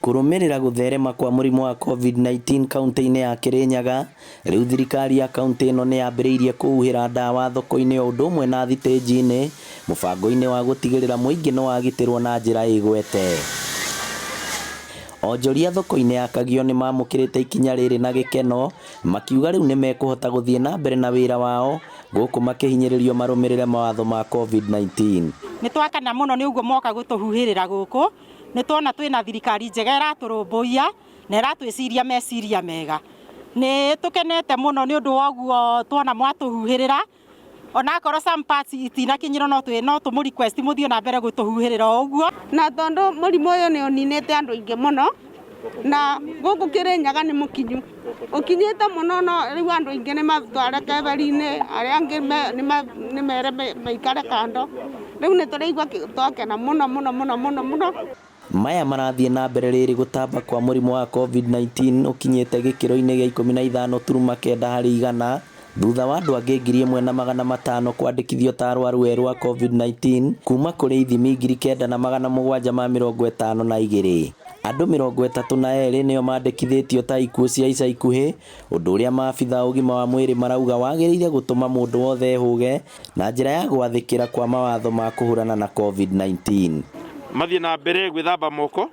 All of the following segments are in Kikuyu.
Kũrũmĩrĩra gũtherema kwa mũrimũ wa COVID-19 kauntĩ-inĩ ya Kirinyaga, rĩu thirikari ya kauntĩ ĩno nĩ yambĩrĩirie kũhuhĩra ndawa thoko-inĩ o ũndũ ũmwe na thitĩnji-inĩ mũbango-inĩ wa gũtigĩrĩra mũingĩ nĩ wagitĩrwo na njĩra ĩgwete. Onjoria thoko-inĩ ya Kagio nĩ mamũkĩrĩte ikinya rĩrĩ na gĩkeno makiuga rĩu nĩ mekũhota gũthiĩ na mbere na wĩra wao gũkũ makĩhinyĩrĩrio marũmĩrĩre mawatho ma COVID-19. Nĩ twakena mũno nĩ ũguo moka gũtũhuhĩrĩra gũkũ. Nĩ tuona twĩna thirikari njega ĩratũrũmbũiya na ĩratwĩciria meciria mega. Nĩ tũkenete mũno nĩ ũndũ wa ũguo tuona mwatũhuhĩrĩra, onakorwo some parts itinakinyĩrwo, no twĩ no tũmũ request mũthiĩ na mbere gũtũhuhĩrĩra o ũguo. Na tondũ mũrimũ ũyũ nĩ ũninĩte andũ aingĩ mũno, na gũkũ Kĩrĩnyaga nĩ mũkinyu, ũkinyĩte mũno, no rĩu andũ aingĩ nĩ matware keberi-inĩ, arĩa angĩ nĩ mere maikare kando. Rĩu nĩ tũraigua twakena mũno mũno mũno mũno mũno. Maya marathiĩ na mbere rĩrĩ gũtamba kwa mũrimũ wa COVID-19 ũkinyĩte gĩkĩro-inĩ gĩa 15.9 harĩ igana, thutha wa andũ angĩ 1500 kwandĩkithio ta arwaru erũ a COVID-19 kuma kũrĩ ithimi 9752. Andũ 32 nĩo mandĩkithĩtio ta ikuũ cia ica ikuhĩ, ũndũ ũrĩa maabitha a ũgima wa mwĩrĩ marauga wagĩrĩire gũtũma mũndũ wothe ehũge na njĩra ya gwathĩkĩra kwa mawatho ma kũhũrana na COVID-19. Mathiĩ na mbere gwĩthamba moko,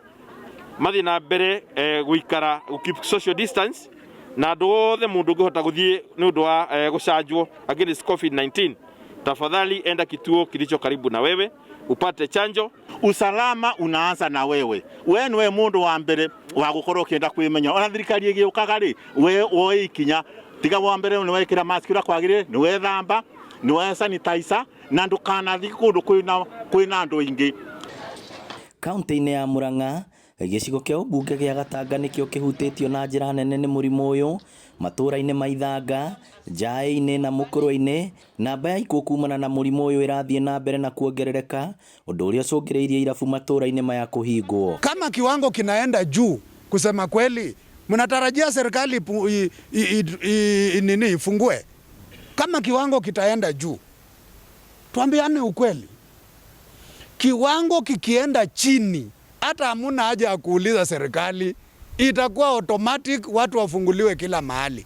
mathiĩ na mbere gũikara keep social distance, na andũ othe mũndũ ũngĩhota gũthiĩ nĩ ũndũ wa gũcanjwo against COVID-19, tafadhali enda kituo kilicho karibu na wewe upate chanjo. Usalama unaanza na wewe. We niwe mundu wa mbere wa gukorwo ukienda kwimenya. Ona thirikari igiukaga ri, we woe ikinya, tiga wa mbere ni wekira mask uria kwagirire, ni wethamba, ni we sanitizer, na ndukanathi kundu kwina andu aingi. Kaunti-inĩ ya Murang'a, gĩcigo kĩa ũmbunge gĩa Gatanga nĩkĩo kĩhutĩtio na njĩra nene nĩ mũrimũ ũyũ. Matũũra-inĩ ma Ithanga, Njaĩ-inĩ na Mũkũrwe-inĩ, namba ya ikuũ kumana na mũrimũ ũyũ ĩrathiĩ na mbere na kuongerereka, ũndũ ũrĩa ũcũngĩrĩirie irabu matũũra-inĩ maya kũhingwo. Kama kiwango kinaenda juu, kusema kweli, mnatarajia serikali nini ifungue? Kama kiwango kitaenda juu, tuambiane ukweli, kiwango kikienda chini, hata hamuna haja ya kuuliza serikali, itakuwa automatic watu wafunguliwe kila mahali.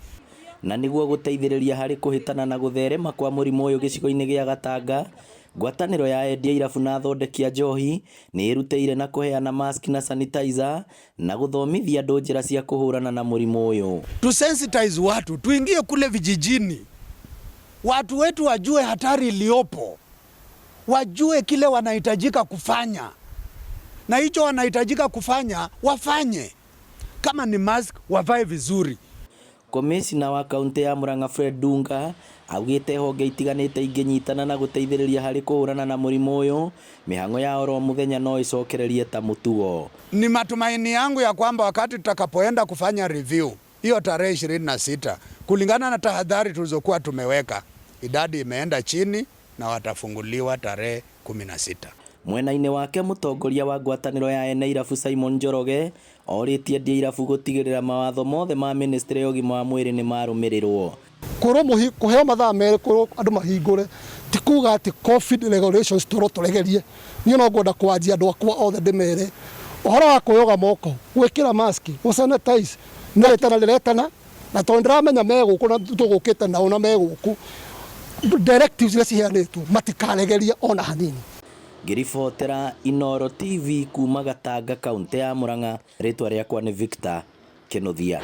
Na nĩguo gũteithĩrĩria harĩ kũhĩtana na gũtherema kwa mũrimũ ũyũ gĩcigo-inĩ gĩa Gatanga, ngwatanĩro ya endia irabu na athondeki a njohi nĩ ĩrutĩire na kũheana mask na sanitizer na gũthomithia andũ njĩra cia kũhũrana na mũrimũ ũyũ. Tusensitize watu, tuingie kule vijijini, watu wetu wajue hatari iliyopo, wajue kile wanahitajika kufanya, na hicho wanahitajika kufanya wafanye. Kama ni mask wavae vizuri. Komĩcina wa kaunti ya Murang'a Fred Dunga augĩte honge itiganĩte ingĩnyitana na gũteithĩrĩria harĩ kũhũrana na mũrimũ ũyũ, mĩhang'o ya oro mũthenya no ĩcokererie ta mũtugo. Ni matumaini yangu ya kwamba wakati tutakapoenda kufanya review hiyo tarehe 26, kulingana na tahadhari tulizokuwa tumeweka, idadi imeenda chini na watafunguliwa tarehe 16. Mwena-inĩ wake, mũtongoria wa ngwatanĩro ya ene irabu Simon Njoroge orĩtie endia irabu gũtigĩrĩra mawatho mothe ma ministry ya ũgima wa mwĩrĩ nĩ marũmĩrĩrwo. Kwĩrwo kũheo mathaa 2 kwĩrwo andũ mahingũre ti kuga atĩ COVID regulations tũrwo tũregerie. Niĩ no ngwenda kwanjia andũ akwa othe ndĩmere ũhoro wa kwĩyoga moko, gwĩkĩra mask, gũ sanitize, nĩ rĩtana rĩretana, na tondũ ndĩramenya me gũkũ na tũgũkĩte nao na me gũkũ, directives iria ciheanĩtwo matikaregerie ona hanini. Ngĩribotera Inooro TV kuma Gatanga, kaunti ya Murang'a, rĩtwa rĩakwa nĩ Victor Kinuthia.